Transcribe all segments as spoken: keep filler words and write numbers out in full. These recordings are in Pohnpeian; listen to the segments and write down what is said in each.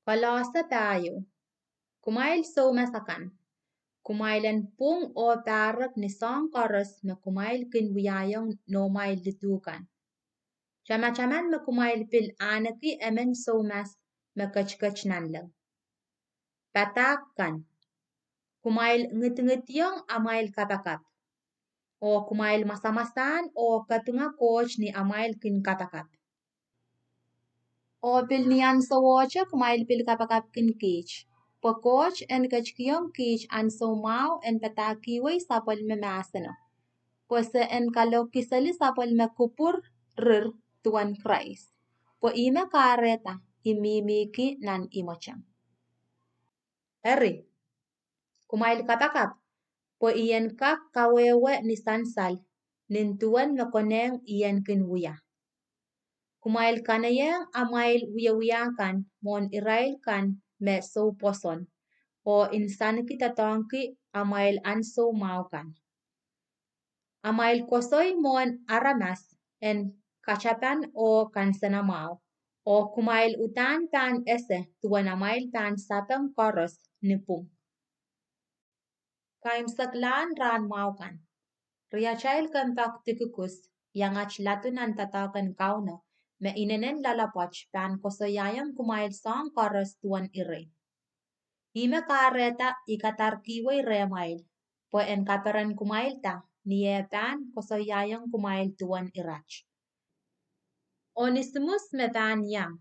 Kolose pahieu. Kumwail soumas akan, kumwail en pwung oh pahrek ni soahng koaros me kumwail kin wiahiong noumwail lidu kan. Tamataman me kumwail pil ahneki emen soumas me ketiket nanleng. Padahk kan, kumwail ngidingidiong amwail kapakap, oh kumwail masamasahn oh kapinga Koht ni amwail kin kapakap. Oh pil ni ahnsowohte kumwail pil kapakapkin kiht, pwe Koht en ketikihong kiht ahnsou mwahu en padahkihwei sapwellime mahseno, pwe se en kalohkiseli sapwellime kupwur rir duwen Krais, pwe ihme kahrehda I mihmihki nan imweteng. Eri, kumwail kapakap, pwe I en kak kawehwe ni sansal, nin duwen me konehng I en kin wia. Kumwail kanaieng amwail wiewia kan mwohn irail kan me soupwoson, oh nsanki doadoahngki amwail ahnsou mwahu kan. Amwail koasoi mwohn aramas en katapan oh kansenamwahu, oh kumwail uhdahn pahn ese duwen amwail pahn sapeng koaros ni pwung. Kaimwseklahn rahn mwahu kan. Riatail kompoak dikukus, iangahki ladun nan doadoahk en Kauno, me inenen loalopwoat, pahn koasoiaiong kumwail soahng koaros duwen ire. Ihme kahrehda I kadarkihwei rehmwail, pwe en kaperen kumwailda, ni eh pahn koasoiaiong kumwail duwen irat. Onesimus me pahn iang,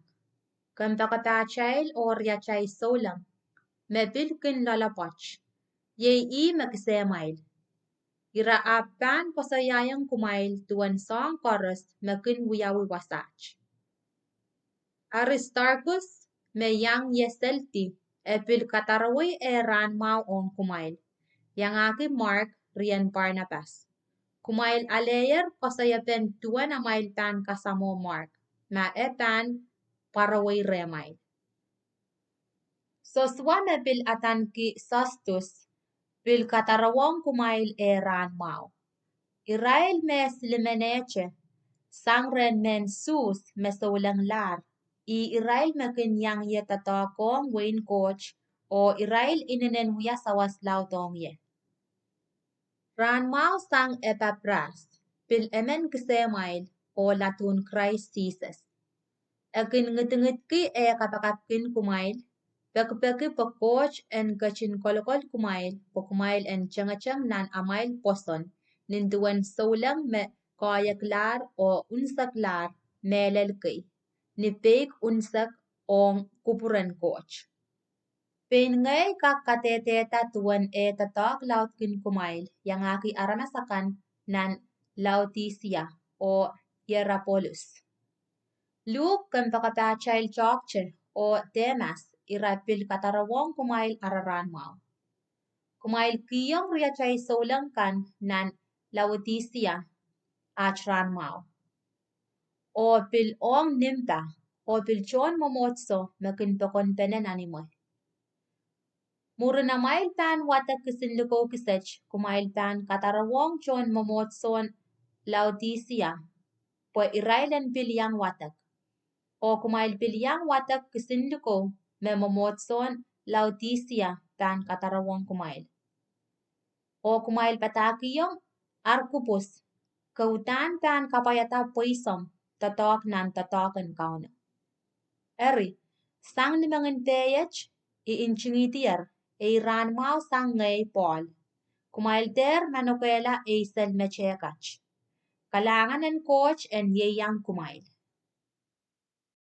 kompoakepahtail oh riatail souleng, me pil kin loalopwoat, iei ih me kisemwail. Ira ahpw pahn koasoiaiong kumwail duwen soahng koaros me kin wiawi wasaht. Aristarkus me iang ie seldi, e pil kadarewei eh rahn mwahu ong kumwail, iangahki Mark, rien Barnabas. Kumwail aleier koasoiepen duwen amwail pahn kasamwo Mark, ma e pahn pwarowei rehmwail. Sosua me pil adaneki Sostus, pil kadarowohng kumwail eh rahn mwahu. Irail me silimenehte sang rehn mehn Suhs me soulenglahr, ih irail me kin iang ie doadoahkohng wehin Koht, oh irail inenen wia sawas laud ong ie. Rahn mwahu sang Epapras, pil emen kisemwail oh ladun Krais Sises. E kin ngidingidki eh kapakapkin kumwail, pekipeki pwe Koht en ketin kolokol kumwail pwe kumwail en tengeteng nan amwail pwoson, nin duwen souleng me koahiekla oh unsekla mehlel kei, ni peik unsek ong kupwuren Koht. Pein ngehi kak kadehdehda duwen eh doadoahk laudkin kumwail, iangahki aramas akan nan Laodisia oh Ierapolus. Luke kompoakepahtail toahkte oh Demas, ira pil kadarowohng kumwail ara rahn mwahu. Kumwail kihong riatail souleng kan nan Laodisia aht rahn mwahu. Oh pil ong Nimpa, oh pil tohn mwomwohdiso me kin pokonpene nan imwe. Mwurin amwail pahn wadek kisinlikou kiset, kumwail pahn kadarowohng tohn mwomwohdisohn Laodisia, pwe irail en pil iang wadek. Oh kumwail pil iang wadek kisinlikou me mwomwohdisohn Laodisia pahn kadarowohng kumwail. Oh kumwail padahkihong Arkipus, ke uhdahn pahn kapwaiada pweisomw doadoahk nan doadoahk en Kauno. Eri, sang ni menginpeiet I ntingihdier, ei rahn mwahu sang ngehi Pohl. Kumwail dehr manokehla ei sel metehkat. Kalahngan en Koht en ieiang kumwail.